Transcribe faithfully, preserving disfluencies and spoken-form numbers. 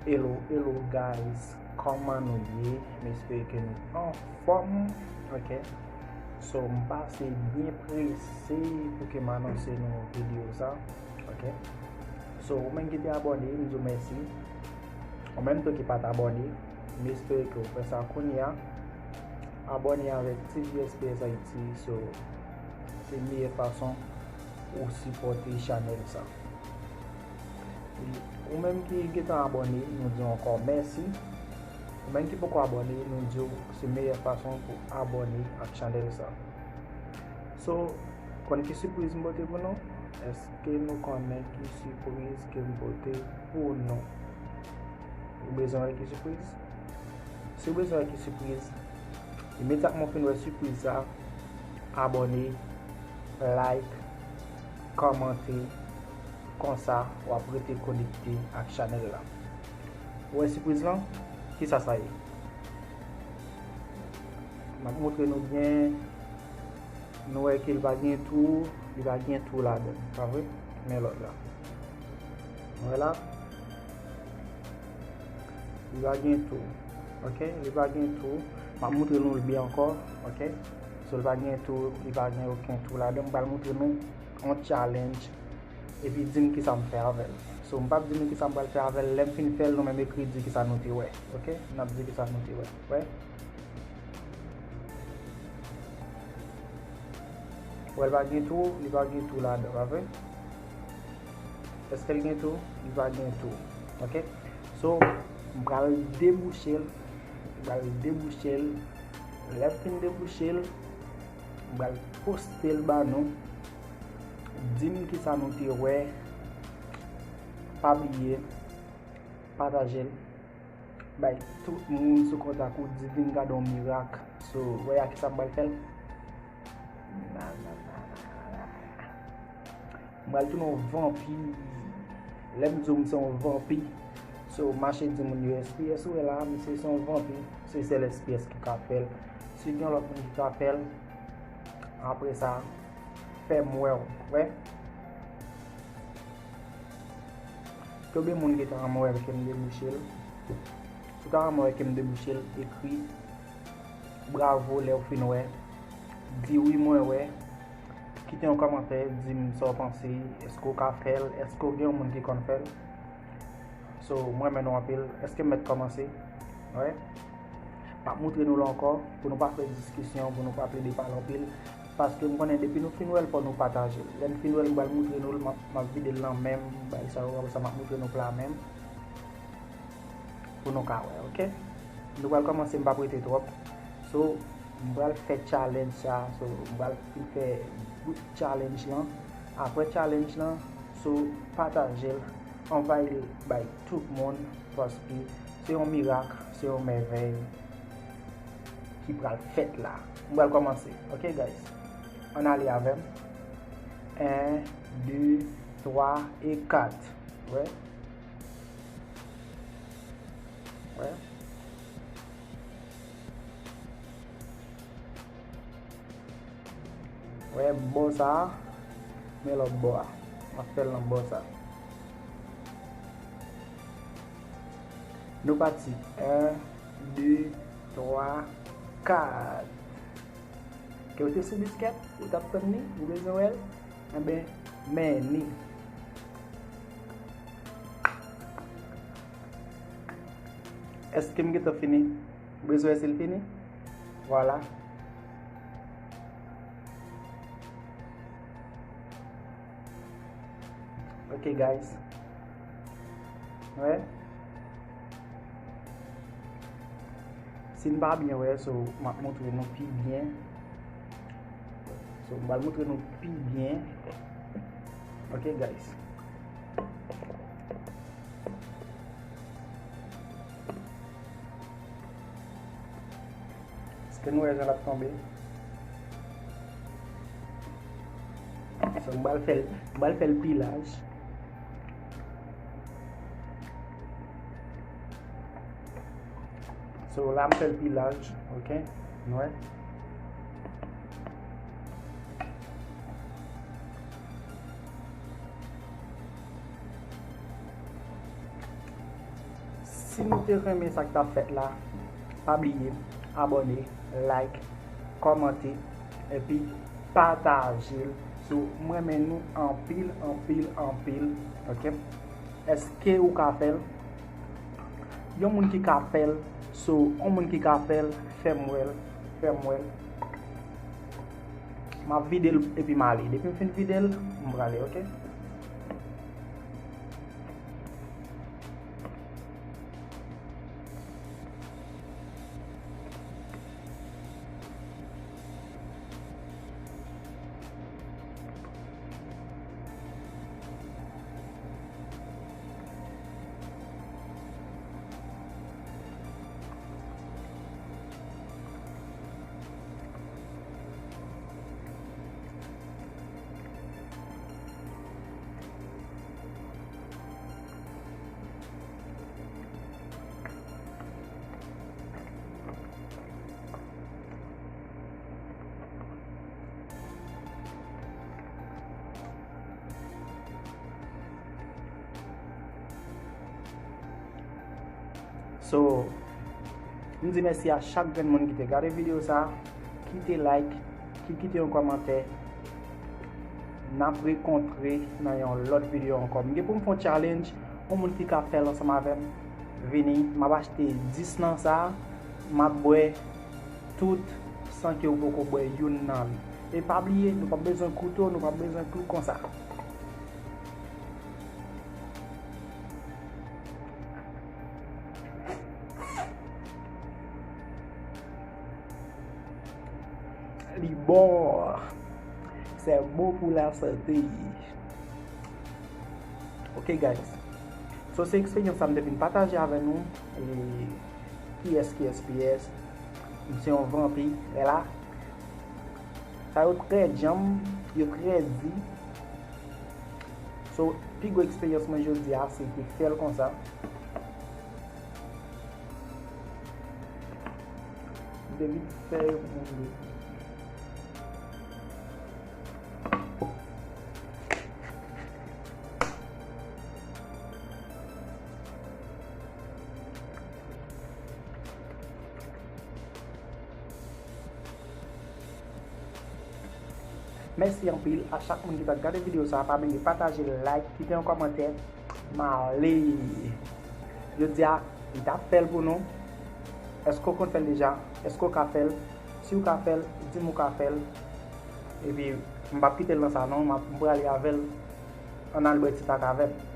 Hello, hello guys, kòman nou ye? M espere ke nou anfòm, ok? So, m pase byen prese pou ke m anonse nou videyo sa, ok? So, ou menm ki te abòne, m di w mèsi. Ou menm tou ki pa t abòne, m espere ke w fè sa kounye a. Abòne avèk T V S P S Haiti, so, se meyè fason ou sipòte chanèl sa. Ou menm ki gentan abòne, nou di w ankò mèsi. Ou menm ki poko abòne, nou di w se meyè fason pou abòne ak chanèl sa. So, konn ki sipriz m pote pou nou? Èske nou konnen ki sipriz ke m pote pou nou? Ou bezwen wè ki sipriz? Si w bezwen wè ki sipriz, imedyatman w fin wè sipriz sa, abòne, like, kòmante, konsa w ap rete konekte ak chanèl la. Ou wè sipriz lan? Kisa sa ye? M ap montre nou byen. Nou wè ke li pa gen twou, li pa gen twou ladan, pa vre? Men lòt la. Nou wè la? Li pa gen twou. Ok? Li pa gen twou. M ap montre nou l byen ankò. Ok? So, li pa gen twou, li pa gen okenn twou ladan. M pral montre nou yon challenge. Epi di m kisa m fè avè l. So, m p ap di nou kisa m pral fè avè l. Lè m fin fè l, nou menm ekri di kisa nou te wè. Ok? N ap di kisa nou te wè. Wè? Wè, l pa gen twou, li pa gen twou ladan, pa vre? Èske l gen twou? Li pa gen twou. Ok? So, m pral debouche l. M pral debouche l. Lè m fin debouche l, m pral poste l ba nou. Di m kisa nou te wè. Pa bliye, pataje l. Bay tout moun sou kontak ou, di vin gade yon mirak. So, wè a kisa m pral fè l. M pral tounen yon vanpi. Lè m di w m se yon vanpi, so, mache di moun yo S P S ou wè la, misye se yon vanpi. Se sèl S P S ki ka fè l. Si gen lòt moun ki ka fè l, apre sa, fè m wè w. Wè. Konbyen moun ki ta renmen wè ke m debouche l? Si w ta renmen wè ke m debouche l, ekri bravo lè w fin wè. Di wi mwen wè. Kite yon kòmantè, di m sa w panse. Èske w ka fè l? Èske w gen yon moun ki konn fè l? So, mwen renmen nou anpil. Èske m mèt kòmanse? Wè. M ap montre nou l ankò, pou nou pa fè diskisyon, pou nou pa plede pale anpil. Paske m konnen depi nou fin wè l, fò nou pataje l. Lè n fin wè l, m pral montre nou l, m ap, m ap vide l nan men m, bagay sa yo, apre sa m ap montre nou pla men m. Pou nou ka wè, ok? Nou pral kòmanse, m p ap rete twòp. So, m pral fè challenge sa, so, m pral fin fè bout challenge lan. Apre challenge lan, so, pataje l, anvayi l bay tout moun, paske se yon mirak, se yon mèvèy ki pral fèt la. M pral kòmanse. Ok, guys? Ann ale avè m. En, de, twa e kat. Wè. Wè. Wè bò sa a, men lòt bò a. M ap fè l nan bò sa a. Nou pati. En, de, twa, kat. Ke w te sou biskèt, ou t ap tann li, ou bezwen wè l? Enben, men ni. Èske m gentan fini? Ou bezwen wè si l fini? Vwala. Ok, guys. Wè. Si n pa byen wè, so, m ap montre nou pi byen. So, m pral montre nou pi byen. Ok, guys. Èske nou wè jan l ap tonbe? So, m pral fè l, m pral fè l pi laj. So, la m fè l pi laj, ok? Nou wè? Si nou te renmen sa k t ap fèt la, pa bliye abòne, like, kòmante, epi pataje l. So, m renmen nou anpil, anpil, anpil. Ok? Èske ou ka fè l? Yon moun ki ka fè l, so, yon moun ki ka fè l, fè m wè l, fè m wè l. M ap vide l epi m ale. Depi m fin vide l, m prale, ok? So, m di mèsi a chak grenn moun ki te gade videyo sa, ki te like, ki kite yon kòmantè. N ap rekontre nan yon lòt videyo ankò. M gen pou m fè yon challenge, yon moun ki ka fè l ansanm avè m, vini, m ap achte dis nan sa, m ap bwè tout san ke w poko bwè youn nan li. E pa bliye, nou p ap bezwen kouto, nou p ap bezwen klou konsa. Li bon. C'est bon pour la santé. Ok, guys. So, se eksperyans sa m te vin pataje avè nou. E P S, P S, P S. M se yon vanpi. E la, sa yo trè djanm, yo trè di. So, pi gwo eksperyans mwen jodi a, se te fè l konsa. M te vin fè yon moun de. Mèsi anpil a chak moun ki t ap gade videyo sa a. Pa bliye pataje, like, kite yon kòmantè. M ale. Jodi a, m t ap fè l pou nou. Èske w konn fè l deja? Èske w ka fè l? Si w ka fè l, di m ou ka fè l. Epi, m p ap kite l nan sa non, m ap, m prale avè l. Ann al bwè ti pak avè m.